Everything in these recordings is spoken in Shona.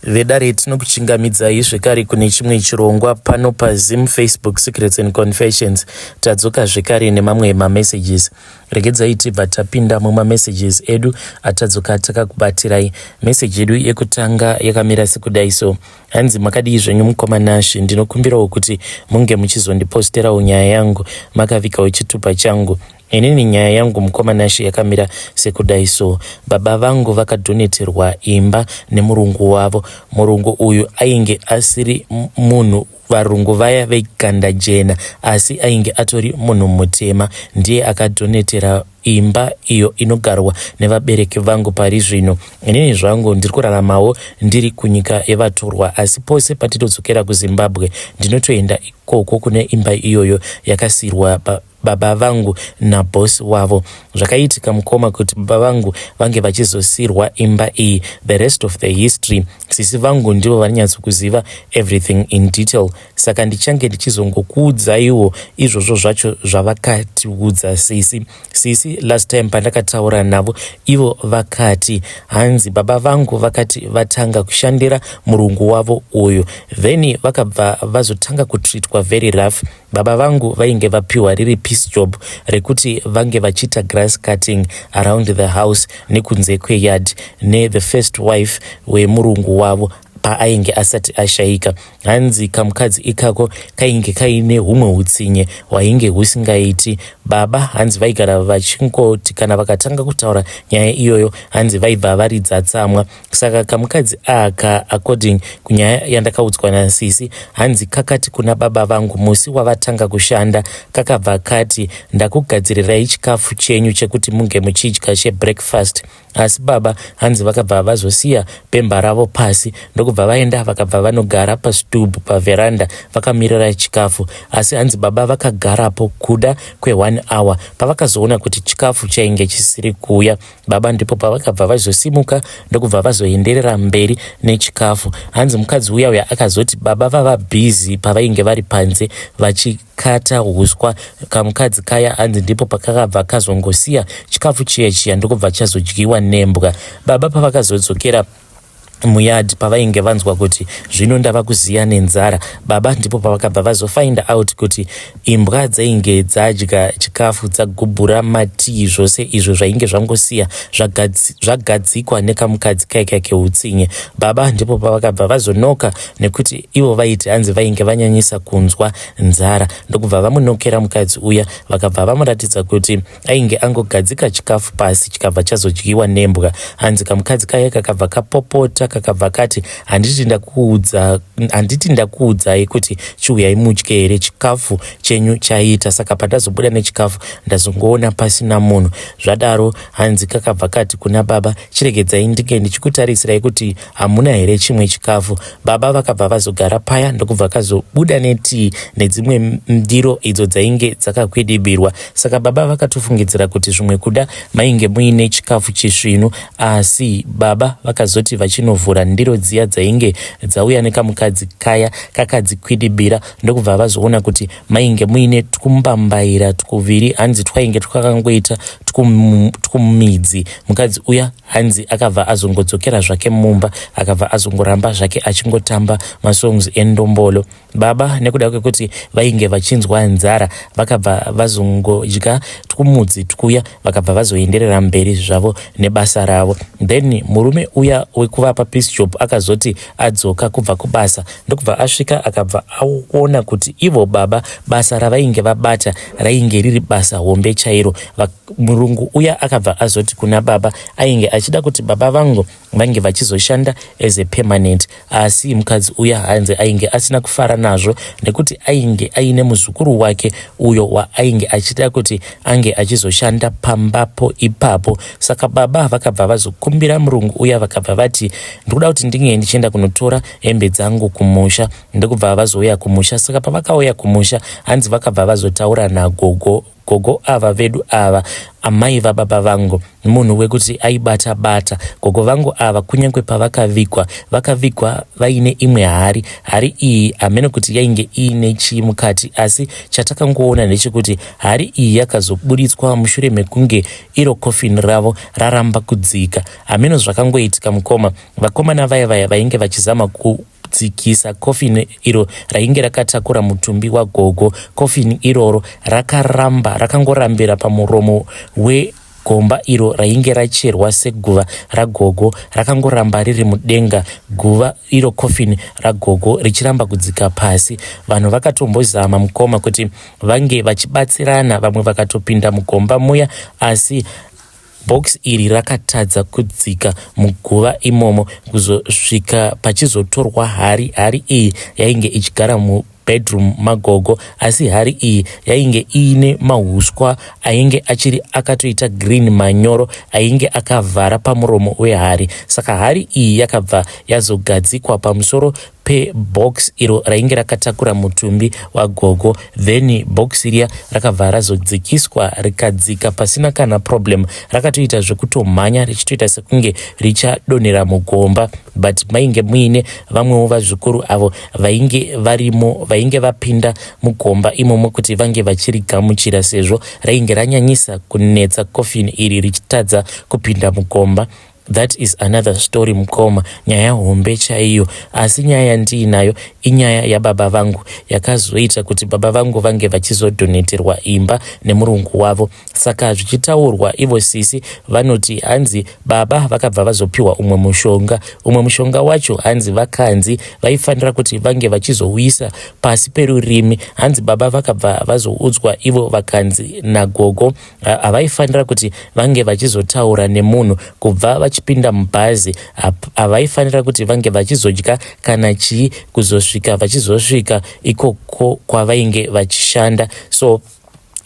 Vedare tinokuchingamidzai zvekare kune chimwe chirongwa pano paZim Facebook Secrets and Confessions. Tadzoka zvekare nemamwe mamessages. Regedzai tibva tapinda mumamessages edu atadzoka takakubatirai. Message yedu yekutanga yakamira sekudai so. Hanzi makadii zvenyu mukoma Nash, ndinokumbirawo kuti munge muchizondiposterawo nyaya yangu makavigawo chitupa changu. Inini nyaya yangu mukoma Nashe yakamira sekudai so. Baba vangu vakadoneterwa imba nemurungu wavo. Murungu uyu ainge asiri munhu varungu vaya veganda jena asi ainge atori munhu mutema. Ndiye akadonetera imba iyo inogarwa nevabereki vangu pari zvino. Inini zvangu ndiri kuraramawo ndiri kunyika yevatorwa asi pose patinodzokera kuZimbabwe ndinotoenda ikoko kune imba iyoyo yakasiirwa baba vangu naboss wavo. Zvakaitika mukoma kuti baba vangu vange vachizosiirwa imba iyi. The rest of the history sisi vangu ndivo vanonyatsokuziva everything in detail saka ndichange ndichizongokuudzaiwo izvozvo zvacho zvavakatiudza sisi. Sisi last time pandakataura navo ivo vakati hanzi baba vangu vakati vatanga kushandira murungu wavo uyu then vakabva vazotanga kutreatwa very rough. Baba vangu vainge vapiwa riri piece job rekuti vange vachiita grass cutting around the house nekunze kweyard nethe first wife wemurungu wavo paainge asati ashaika. Hanzi kamukadzi ikako kainge kaine humwe hutsinye hwainge husingaiti. Baba hanzi vaigara vachingoti kana vakatanga kutaura nyaya iyoyo hanzi vaibva varidza tsamwa. Saka kamukadzi aka according kunyaya yandakaudzwa nasisi hanzi kakati kuna baba vangu musi wavatanga kushanda kakabva kati ndakugadzirirai chikafu chenyu chekuti munge muchidya chebreakfast asi baba hanzi vakabva vazosiya bhemba ravo pasi ndokubva vaenda vakabva vanogara pastub paveranda vakamirira chikafu asi hanzi baba vakagarapo kuda kwe1 hour pavakazoona kuti chikafu chainge chisiri kuuya Baba ndipo pavakabva vazosimuka ndokubva vazoenderera mberi nechikafu. Hanzi mukadzi uya uya akazoti baba vava busy pavainge vari panze vachikata huswa. Kamukadzi kaya hanzi ndipo pakakabva kazongosiya chikafu chiya chiya ndokubva chazodyiwa nembwa. Baba pavakazodzokera muyard pavainge vanzwa kuti zvino ndava kuziya nenzara baba ndipo pavakabva vazofind out kuti imbwa dzainge dzadya chikafu dzagubhura matii zvose izvo zvainge zvangosiya zvagadzikwa nekamukadzi kaika keutsinye baba ndipo pavakabva vazonoka nekuti ivo vaiti hanzi vainge vanyanyisa kunzwa nzara ndokubva vamunokera mukadzi uya vakabva vamuratidza kuti Ainge angogadzika chikafu pasi chikabva chazodyiwa nembwa. Hanzi kamukadzi kaye kakabva kapopota kakabva kati handiti ndakuudza handiti ndakuudzai kuti chiuyai mudye here chikafu chenyu chaita saka pandazobuda nechikafu ndazongoona pasina munhu. Zvadaro hanzi kakabva kati kuna baba chiregedzai ndinge ndichikutarisirai kuti hamuna here chimwe chikafu. Baba vakabva vazogara paya ndokubva kazobuda netii nedzimwe ndiro idzo dzainge dzakakwidibirwa. Saka baba vakatofungidzira kuti zvimwe kuda mainge muine chikafu chisvinu asi baba vakazoti vachinovhura ndiro dziya dzainge dzauya nekamukadzi kaya kakadzikwidibira ndokubva vazoona kuti mainge muine twumbambaira twuviri hanzi twainge twakangoita twumidzi. Mukadzi uya Hanzi akabva azongodzokera zvake mumba akabva azongoramba zvake achingotamba masongs endombolo. Baba nekuda kwekuti vainge vachinzwa nzara vakabva vazongodya twumudzi twuya vakabva vazoenderera mberi zvavo nebasa ravo. Then murume uya wekuvapa peace job akazoti adzoka kubva kubasa ndokubva asvika akabva aona kuti ivo baba basa ravainge vabata rainge riri basa hombe chairo. Murungu uya akabva azoti kuna baba ainge achida kuti baba vangu vange vachizoshanda as a permanent asi mukadzi uya hanzi ainge asina kufara nazvo nekuti ainge aine muzukuru wake uyo waainge achida kuti ange achizoshanda pambapo ipapo saka baba vakabva vazokumbira murungu uya vakabva vati ndikuda kuti ndinge ndichienda kunotora hembe dzangu kumusha ndokubva vazouya kumusha saka pavakauya kumusha hanzi vakabva vazotaura nagogo. Gogo ava vedu ava, amai vababa vangu, munhu wekuti aibata bata. Gogo vangu ava kunyange pavakavigwa, vakavigwa vaine imwe hari. Hari iyi hameno kuti yainge iine chii mukati, asi chatakangoona ndechekuti hari iyi yakazoburitswa mushure mekunge iro coffin ravo raramba kudzika. Hameno zvakangoitika mukoma. Vakomana vaya vaya vainge vachizama kudzikisa coffin iro rainge rakatakura mutumbi wagogo. Coffin iroro rakaramba rakangorambira pamuromo we gomba iro rainge racherwa seguva ragogo rakangoramba riri mudenga guva iro coffin ragogo richiramba kudzika pasi. Vanhu vakatombozama mukoma kuti vange vachibatsirana, vamwe vakatopinda mugomba muya, asi Box iri rakatadza kudzika muguva imomo kuzosvika pachizotorwa hari. Hari iyi yainge ichigara mubedroom magogo asi hari iyi yainge iine mahuswa ainge achiri akatoita green manyoro ainge akavhara pamuromo wehari. Saka hari iyi yakabva yazogadzikwa pamusoro pebox iro rainge rakatakura mutumbi wagogo then box riya rakabva razodzikiswa rikadzika pasina kana problem rakatoita zvekutomhanya richitoita sekunge richadonhera mugomba but mainge muine vamwewo vazukuru avo vainge varimo vainge vapinda mugomba imomo kuti vange vachirigamuchira sezvo rainge ranyanyisa kunetsa coffin iri richitadza kupinda mugomba. That is another story mukoma, nyaya hombe chaiyo. Asi nyaya yandiinayo inyaya yababa vangu yakazoita kuti baba vangu vange vachizodoneterwa imba nemurungu wavo. Saka zvichitaurwa ivo sisi vanoti hanzi baba vakabva vazopiwa umwe mushonga. Umwe mushonga wacho hanzi vakanzi vaifanira kuti vange vachizouisa pasi perurimi. Hanzi baba vakabva vazoudzwa ivo vakanzi nagogo havaifanira kuti vange vachizotaura nemunhu kubva vachipinda mubhazi, havaifanira kuti vange vachizodya kana chii kuzosvika vachizosvika ikoko kwavainge vachishanda. So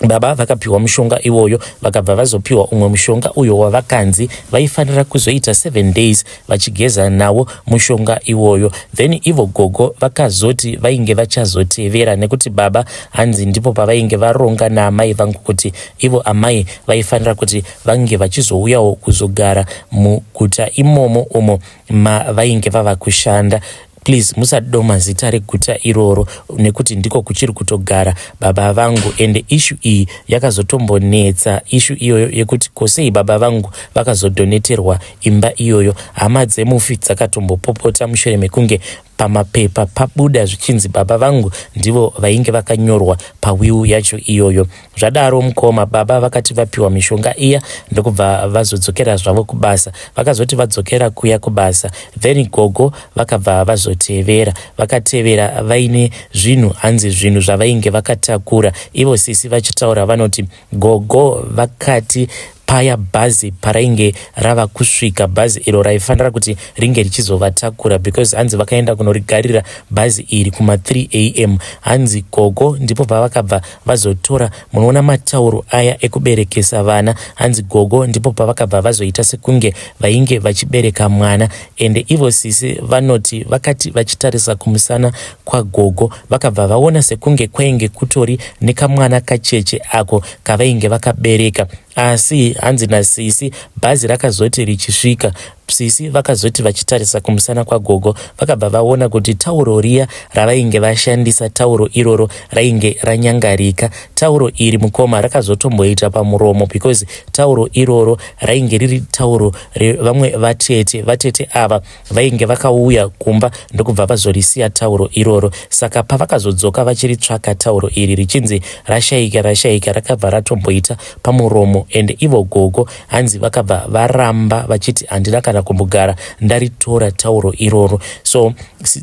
baba vakapiwa mushonga iwoyo, vakabva vazopiwa umwe mushonga uyo wavakanzi vaifanira kuzoita 7 days vachigeza nawo mushonga iwoyo. Then ivo gogo vakazoti vainge vachazotevera nekuti baba hanzi ndipo pavainge varonga naamai vangu kuti ivo amai vaifanira kuti vange vachizouyawo kuzogara muguta imomo umo mavainge vava kushanda. Please musadoma zita reguta iroro nekuti ndiko kuchiri kutogara baba vangu ende issue iyi yakazotombonetsa issue iyoyo yekuti ko sei baba vangu vakazodoneterwa imba iyoyo. Hama dzemufi dzakatombopopota mushure mekunge pamapepa pabuda zvichinzi baba vangu ndivo vainge vakanyorwa pawill yacho iyoyo. Zvadaro mukoma baba vakati vapiwa mishonga iya ndokubva vazodzokera zvavo kubasa. Vakazoti vadzokera kuya kubasa then gogo vakabva vazotevera. Vakatevera vaine zvinhu hanzi zvinhu zvavainge vakatakura. Ivo sisi vachitaura vanoti gogo vakati paya bhazi parainge rava kusvika, bhazi iro raifanira kuti ringe richizovatakura because hanzi vakaenda kunorigarira bhazi iri kuma 3 am. Hanzi gogo ndipo pavakabva vazotora, munoona matauro aya ekuberekesa vana, hanzi gogo ndipo pavakabva vazoita sekunge vainge vachibereka mwana. Ende ivo sisi vanoti vakati vachitarisa kumusana kwagogo vakabva vaona sekunge kwainge kutori nekamwana kacheche ako kavainge vakabereka. Asi hanzi nasisi bhazi rakazoti richisvika, sisi vakazoti vachitarisa kumusana kwagogo vakabva vaona kuti tauro riya ravainge vashandisa, tauro iroro rainge ranyangarika. Tauro iri mukoma rakazotomboita pamuromo because tauro iroro rainge riri tauro revamwe vatete. Vatete ava vainge vakauya kumba ndokubva vazorisiya tauro iroro. Saka pavakazodzoka vachiritsvaka tauro iri richinzi rashaika rashaika, rakabva ratomboita pamuromo ende ivo gogo hanzi vakabva varamba vachiti handina kana kumbogara ndaritora tauro iroro. So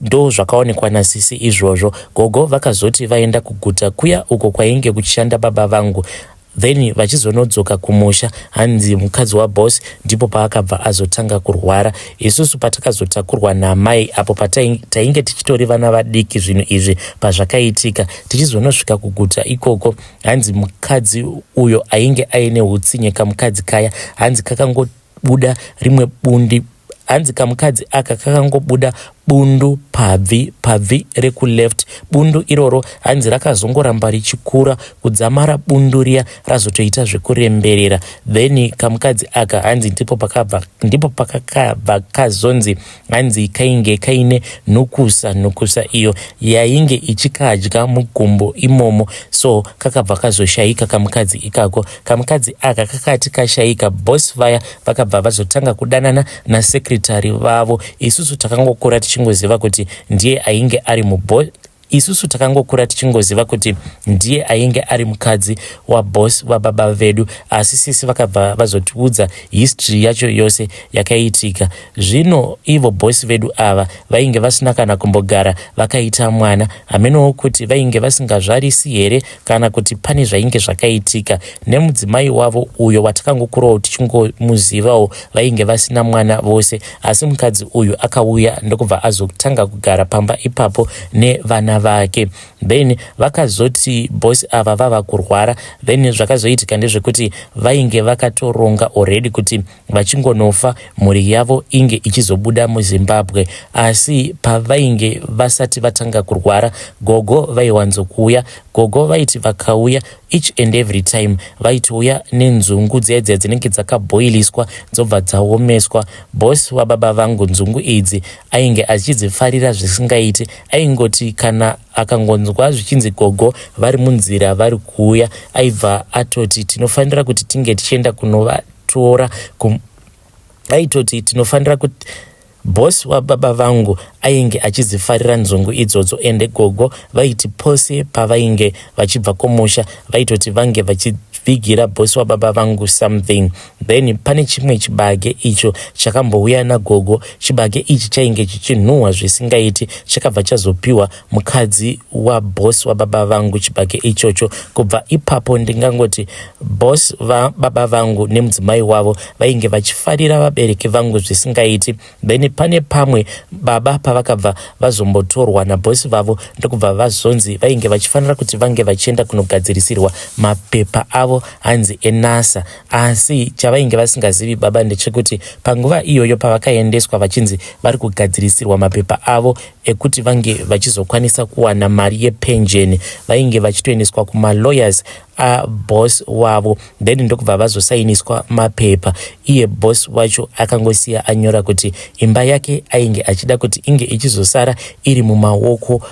ndo zvakaonekwa nasisi izvozvo. Gogo vakazoti vaenda kuguta kuya uko kwainge kuchishanda baba vangu, then vachizonodzoka kumusha hanzi mukadzi waboss ndipo paakabva azotanga kurwara. Isusu patakazotakurwa naamai apo patainge tichitori vana vadiki zvinhu izvi pazvakaitika, tichizonosvika kuguta ikoko hanzi mukadzi uyo ainge aine hutsinye, kamukadzi kaya hanzi kakangobuda rimwe bundi, hanzi kamukadzi aka kakangobuda bundu pabvi, pabvi rekuleft. Bundu iroro hanzi rakazongoramba richikura kudzamara bundu riya razotoita zvekuremberera. Then kamukadzi aka hanzi ndipo pakabva ndipo pakakabva kazonzi hanzi kainge kaine nhukusa nhukusa iyo yainge ichikadya mugumbo imomo. So kakabva kazoshaika kamukadzi ikako. Kamukadzi aka kakati kashaika, boss vaya vakabva vazotanga kudanana nasecretary vavo. Isusu takangokura tichingoziva kuti ndiye ainge ari mubo Isusu takangokura tichingoziva kuti ndiye ainge ari mukadzi waboss vababa vedu, asi sisi vakabva vazotiudza history yacho yose yakaitika. Zvino ivo boss vedu ava vainge vasina kana kumbogara vakaita mwana, hamenowo kuti vainge vasingazvarisi here kana kuti pane zvainge zvakaitika nemudzimai wavo uyo watakangokurawo tichingomuzivawo, vainge vasina mwana vose. Asi mukadzi uyu akauya ndokubva azotanga kugara pamba ipapo nevana vake. Then vakazoti boss ava vava kurwara, then zvakazoitika ndezvekuti vainge vakatoronga already kuti vachingonofa mhuri yavo inge ichizobuda muZimbabwe. Asi pavainge vasati vatanga kurwara, gogo vaiwanzokuuya. Gogo vaiti vakauya each and every time vaitouya nenzungu dziya dziya dzinenge dzakabhoiliswa dzobva dzaomeswa. Boss wababa vangu nzungu idzi ainge achidzifarira zvisingaiti. Aingoti kana akangonzwa zvichinzi gogo vari munzira vari kuuya, aibva atoti tinofanira kuti tinge tichienda kunovatora. Aitoti tinofanira kuti Boss wababa vangu ainge achidzifarira nzungu idzodzo ende gogo vaiti pose pavainge vachibva kumusha vaitoti vange vachivigira boss wababa vangu something. Then pane chimwe chibage icho chakambouya nagogo. Chibage ichi chainge chichinhuhwa zvisingaiti, chakabva chazopiwa mukadzi waboss wababa vangu chibage ichocho. Kubva ipapo ndingangoti boss vababa vangu nemudzimai wavo vainge vachifarira vabereki vangu zvisingaiti. Then pane pamwe baba pavakabva vazombotorwa naboss vavo ndokubva vazonzi vainge vachifanira kuti vange vachienda kunogadzirisirwa mapepa avo hanzi eNASA. Asi chavainge vasingazivi baba ndechekuti panguva iyoyo pavakaendeswa vachinzi vari kugadzirisirwa mapepa avo ekuti vange vachizokwanisa kuwana mari yepenjeni, vainge vachitoendeswa kumalawyers aboss wavo, then ndokubva vazosainiswa mapepa. Iye boss wacho akangosiya anyora kuti imba yake ainge achida kuti inge ichizosara iri mumaoko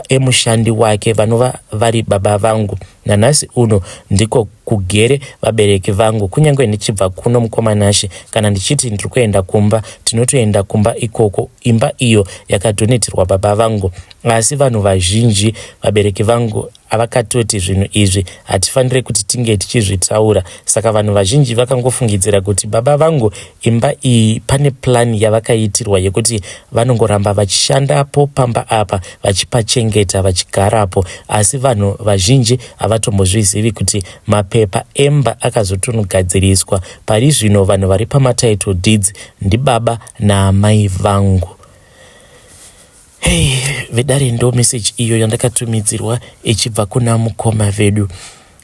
emushandi wake vanova vari baba vangu. Nanhasi uno ndiko kugere vabereki vangu. Kunyange ndichibva kuno mukoma Nashe, kana ndichiti ndiri kuenda kumba, tinotoenda kumba ikoko, imba iyo yakadhoneterwa baba vangu. Asi vanhu vazhinji vabereki vangu avakatoti zvinhu izvi hatifanire kuti tinge tichizvitaura. Saka vanhu vazhinji vakangofungidzira kuti baba vangu imba iyi pane plan yavakaitirwa yekuti vanongoramba vachishandapo pamba apa vachipachengeta vachigarapo. Asi vanhu vazhinji havatombozvizivi kuti mapepa emba akazotonogadziriswa. Pari zvino vanhu vari pamatitle deeds ndibaba naamai vangu. Hey, vedare, ndo message iyo yandakatumidzirwa ichibva kuna mukoma vedu.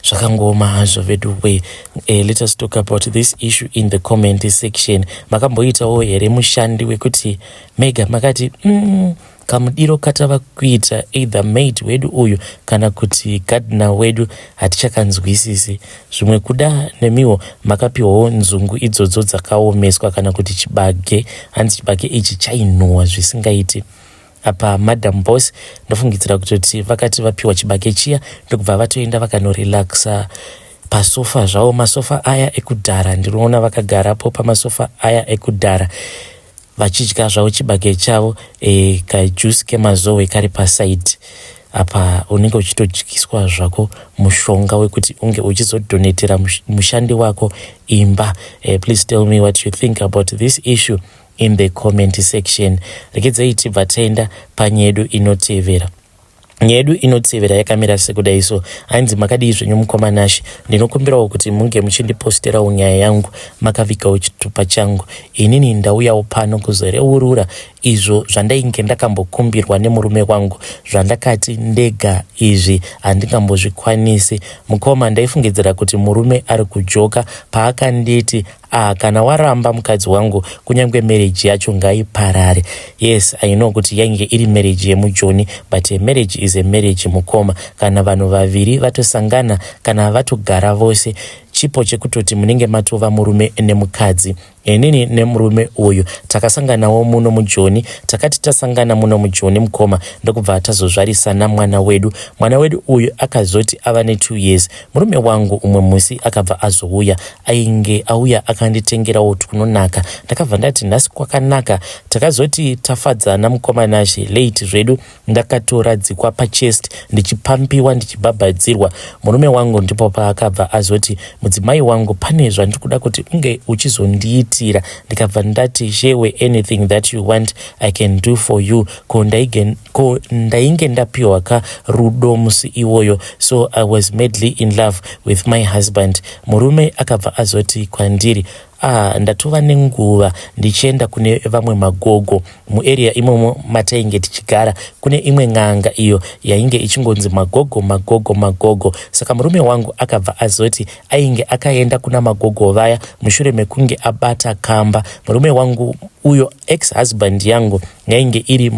Zvakangooma hazvo vedu we. Let us talk about this issue in the comment section. Makamboitawo here mushandi wekuti mega makati kamudiro katava kuita either maid wedu uyu kana kuti gardener wedu hatichakanzwisisi? Zvimwe kuda nemiwo makapiwawo nzungu idzodzo dzakaomeswa kana kuti chibage. Hanzi chibage ichi chainhuhwa zvisingaiti. Apa Madam Boss ndofungidzira kutoti vakati vapiwa chibage chiya ndokubva vatoenda vakanorelaxa pasofa zvavo, masofa aya ekudhara. Ndinoona vakagarapo pamasofa aya ekudhara vachidya zvavo chibage chavo, kajuice kemazowe kari pasaidi apa. Unenge uchitodyiswa zvako mushonga wekuti unge uchizodhonetera mushandi wako imba. Please tell me what you think about this issue in the comment section. Regedzai tibva taenda panyedu inotevera. Nyaya yedu inotevera yakamira sekudai so. Hanzi, "Makadii zvenyu mukoma Nashe? Ndinokumbirawo kuti munge muchindiposterawo nyaya yangu makavigawo chitupa changu. Inini ndauyawo pano kuzoreurura izvo zvandainge ndakambokumbirwa nemurume wangu, zvandakati ndega izvi handingambozvikwanisi. Mukoma, ndaifungidzira kuti murume ari kujoka paakanditi Ah, kana waramba mukadzi wangu, kunyange marriage yacho ngaiparare. Yes, I know kuti yainge iri marriage yemujoni, but a marriage is a marriage, mukoma. Kana vanhu vaviri vatosangana, kana vatogara vose, chipo chekutoti munenge matova murume nemukadzi. Inini nemurume uyu takasanganawo muno mujoni. Takati tasangana muno mujoni, mukoma, ndokubva tazozvarisana mwana wedu. Mwana wedu uyu akazoti ava ne2 years, murume wangu umwe musi akabva azouya. Ainge auya akanditengerawo twunonaka. Ndakabva ndati nhasi kwakanaka. Takazoti tafadzana, mukoma Nashe, late zvedu, ndakatoradzikwa pachest, ndichipambiwa, ndichibhabhadzirwa. Murume wangu ndipo paakabva azoti, "Mudzimai wangu, pane zvandiri kuda kuti unge uchizondiitira." Ndikabva ndati, "Shewe, anything that you want I can do for you." Ko ndainge ndapiwa ka rudo musi iwoyo, so I was madly in love with my husband. Murume akabva azoti kwandiri, "Ah, ndatova nenguva ndichienda kune vamwe magogo muarea imomo matainge tichigara. Kune imwe n'anga iyo yainge ichingonzi magogo, magogo, magogo." Saka murume wangu akabva azoti ainge akaenda kuna magogo vaya mushure mekunge abata kamba. Murume wangu uyo, ex husband yangu, yainge iri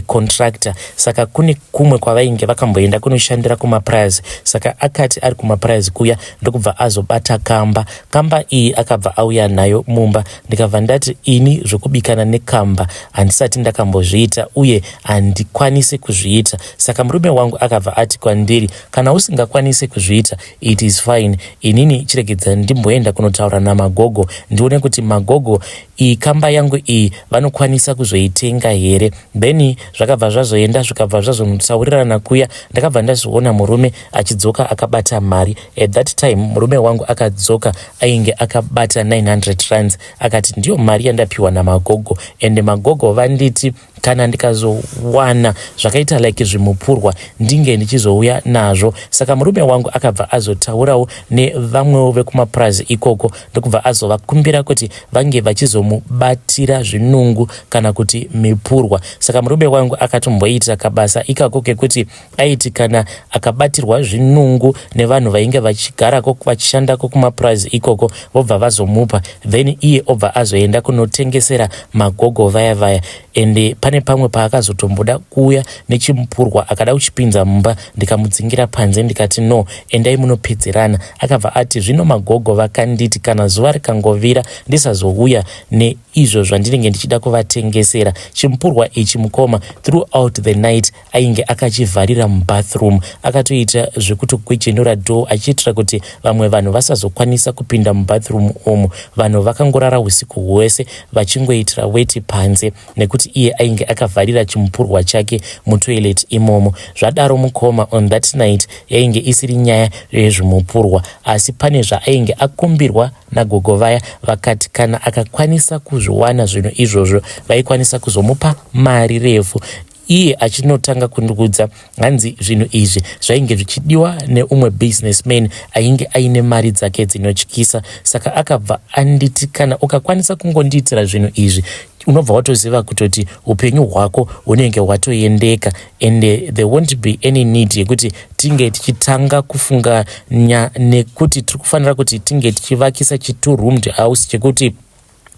contractor, saka kune kumwe kwavainge vakamboenda kunoshandira kumapurazi. Saka akati ari kumapurazi kuya, ndokubva azobata kamba. Kamba iyi akabva auya nayo mumba. Ndikabva ndati, "Ini zvokubikana nekamba handisati ndakambozviita uye handikwanisi kuzviita." Saka murume wangu akabva ati kwandiri, "Kana usingakwanisi kuzviita, it is fine. Inini chiregedza ndimboenda kunotaura namagogo, ndione kuti magogo iyi kamba yangu iyi vanokwanisa kuzoitenga here." Then zvakabva zvazoenda, zvikabva zvazonotaurirana kuya. Ndakabva ndazoona murume achidzoka akabata mari. At that time murume wangu akadzoka ainge akabata 900 rands. Akati, "Ndiyo mari yandapiwa namagogo, ende magogo vanditi kana ndikazowana zvakaita like zvimupurwa, ndinge ndichizouya nazvo." Saka murume wangu akabva azotaurawo nevamwewo vekumapurazi ikoko, ndokubva azovakumbira kuti vange vachizomubatira zvinungu kana kuti mipurwa. Saka murume wangu akatomboita kabasa ikako kekuti aiti kana akabatirwa zvinungu nevanhu vainge vachigarako, vachishandako kumapurazi ikoko, vobva vazomupa, then iye obva azoenda kunotengesera magogo vaya vaya. Ende pane pamwe paakazotomboda kuuya nechimupurwa, akada kuchipinza mumba, ndikamudzingira panze, ndikati, "No, endai munopedzerana." Akabva ati, "Zvino magogo vakanditi kana zuva rikangovira ndisazouya neizvo zvandinenge ndichida kuvatengesera." Chimupurwa ichi, mukoma, throughout the night ainge akachivharira mubathroom, akatoita zvekutokwejenura door achiitira kuti vamwe vanhu vasazokwanisa kupinda mubathroom umu. Vanhu vakangorara usiku hwese vachingoitira weti panze, nekuti iye ainge akavharira chimupurwa chake mutoilet imomo. Zvadaro, mukoma, on that night yainge isiri nyaya yezvimupurwa, asi pane zvaainge akumbirwa nagogo vaya. Vakati kana akakwanisa kuzviwana zvinhu izvozvo, vaikwanisa kuzomupa mari refu. Iye achinotanga kundiudza, hanzi zvinhu izvi zvainge zvichidiwa neumwe businessman ainge aine mari dzake dzinotyisa. Saka akabva anditi, "Kana ukakwanisa kungondiitira zvinhu izvi, unobva watoziva kutoti upenyu hwako hunenge hwatoendeka, and there won't be any need yekuti tinge tichitanga kufunganya nekuti tiri kufanira kuti tinge tichivakisa chi2 roomed house chekuti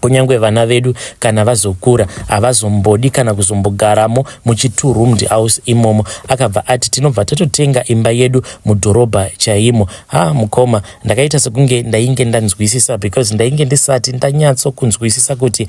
kunyange vana vedu kana vazokura havazombodi kana kuzombogaramo muchi2 roomed house imomo." Akabva ati, "Tinobva tatotenga imba yedu mudhorobha chaimo." Ha, mukoma, ndakaita sekunge ndainge ndanzwisisa, because ndainge ndisati ndanyatsokunzwisisa kuti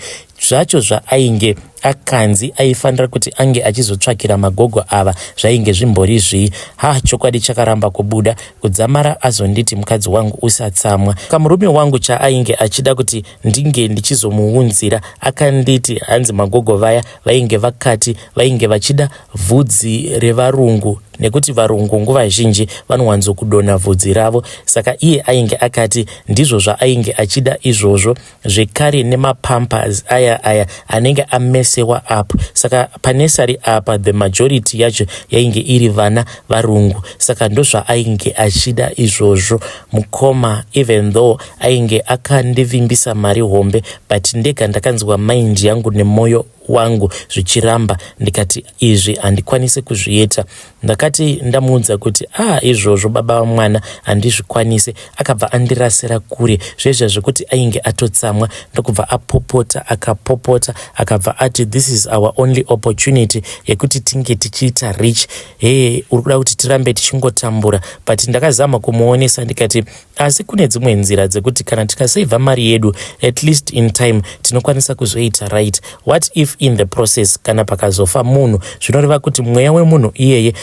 zvacho zvaainge akanzi aifanira kuti ange achizotsvakira magogo ava zvainge zvimbori zvii. Ha, chokwadi chakaramba kubuda kudzamara azonditi, "Mukadzi wangu, usatsamwa." Kamurume wangu chaainge achida kuti ndinge ndichizomuunzira, akanditi hanzi magogo vaya vainge vakati vainge vachida vhudzi revarungu, nekuti varungu nguva zhinji vanowanzokudonha vhudzi ravo. Saka iye ainge akati ndizvo zvaainge achida izvozvo, zvekare nemapampers aya aya anenge amesewa up. Saka panursery apa the majority yacho yainge iri vana varungu, saka ndozvaainge achida izvozvo. Mukoma, even though ainge akandivimbisa mari hombe, but ndega ndakanzwa mind yangu nemwoyo. wangu zvichiramba, ndikati izvi handikwanisi kuzviita. Ndakati ndamuudza kuti a ah, izvozvo baba vamwana handizvikwanise, akabva andirasira kure zvezva zvekuti ainge atotsamwa, ndokubva apopota, akapopota, akabva ati this is our only opportunity yekuti tinge tichiita rich. Hee, uri kuda kuti tirambe tichingotambura? But ndakazama kumuonesa ndikati asi kune dzimwe nzira dzekuti kana tikasevha mari yedu, at least in time tinokwanisa kuzoita right. What if in the process kana pakazofa munhu, zvinoreva kuti mweya wemunhu iyeye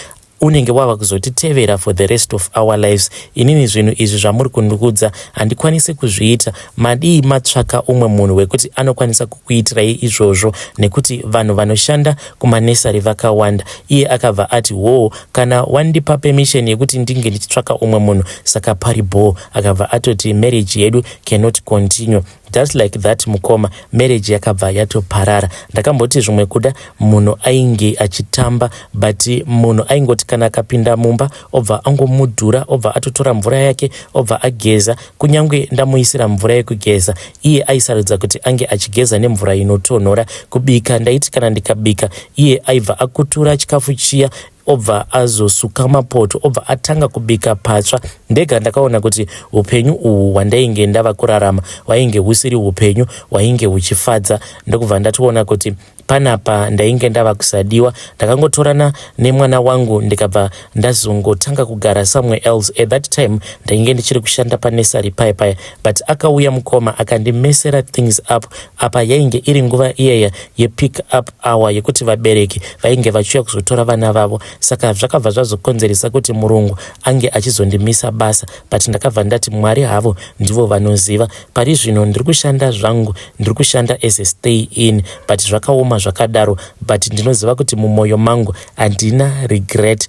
unenge wava kuzotitevera for the rest of our lives. Inini zvinhu izvi zvamuri kundikudza handikwanisi kuzviita. Madii matsvaka umwe munhu wekuti anokwanisa kukuitirai izvozvo, nekuti vanhu vanoshanda kumanursery vakawanda. Iye akabva ati, "Wo, kana wandipa permission yekuti ndinge ndichitsvaka umwe munhu, saka pari bho." Akabva atoti marriage yedu cannot continue. Just like that, mukoma, marriage yakabva yatoparara. Ndakamboti zvimwe kuda munhu ainge achitamba, but munhu aingoti kana akapinda mumba obva angomudhura, obva atotora mvura yake, obva ageza. Kunyange ndamuisira mvura yekugeza, iye aisarudza kuti ange achigeza nemvura inotonhora. Kubika, ndaiti kana ndikabika, iye aibva akutura chikafu chiya, obva azosuka mapoto, obva atanga kubika patsva. Ndega ndakaona kuti upenyu uhu hwandainge ndava kurarama hwainge husiri upenyu hwainge huchifadza, ndokubva ndatoona kuti panapa ndainge ndava kusadiwa. Ndakangotorana nemwana wangu, ndikabva ndazongotanga kugara somewhere else. At that time ndainge ndichiri kushanda panursery paya paya, but akauya mukoma akandimesera things up. Apa yainge iri nguva iyaya yepick up hour, yekuti vabereki vainge vachiuya kuzotora vana vavo, saka zvakabva zvazokonzeresa kuti murungu ange achizondimisa basa. But ndakabva ndati Mwari havo ndivo vanoziva. Pari zvino ndiri kushanda zvangu, ndiri kushanda as a stay in, but zvakaoma zvakadaro, but ndinoziva kuti mumwoyo mangu handina regret.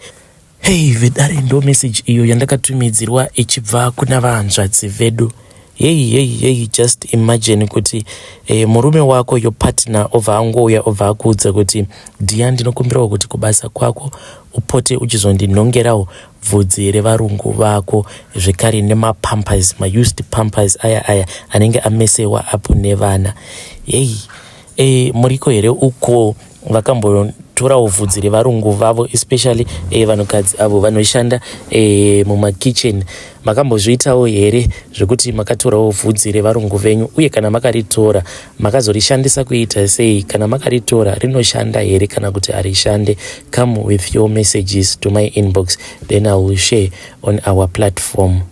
Hei vedare, ndo message iyo yandakatumidzirwa ichibva kuna vahanzvadzi vedu. Hei hei hei, just imagine kuti murume wako, your partner, obva angouya, obva akuudza kuti, "Dear, ndinokumbirawo kuti kubasa kwako upote uchizondinhongerawo bvudzi revarungu vako, zvekare nemapampers, maused pampers aya aya anenge amesewa apo nevana." Hei, muriko here uko vakambotorawo vhudzi revarungu vavo, especially vanhukadzi avo vanoshanda mumakitchen? Makambozviitawo here zvekuti makatorawo vhudzi revarungu venyu? Uye kana makaritora, makazorishandisa kuita sei? Kana makaritora, rinoshanda here kana kuti harishande? Come with your messages to my inbox, then I will share on our platform.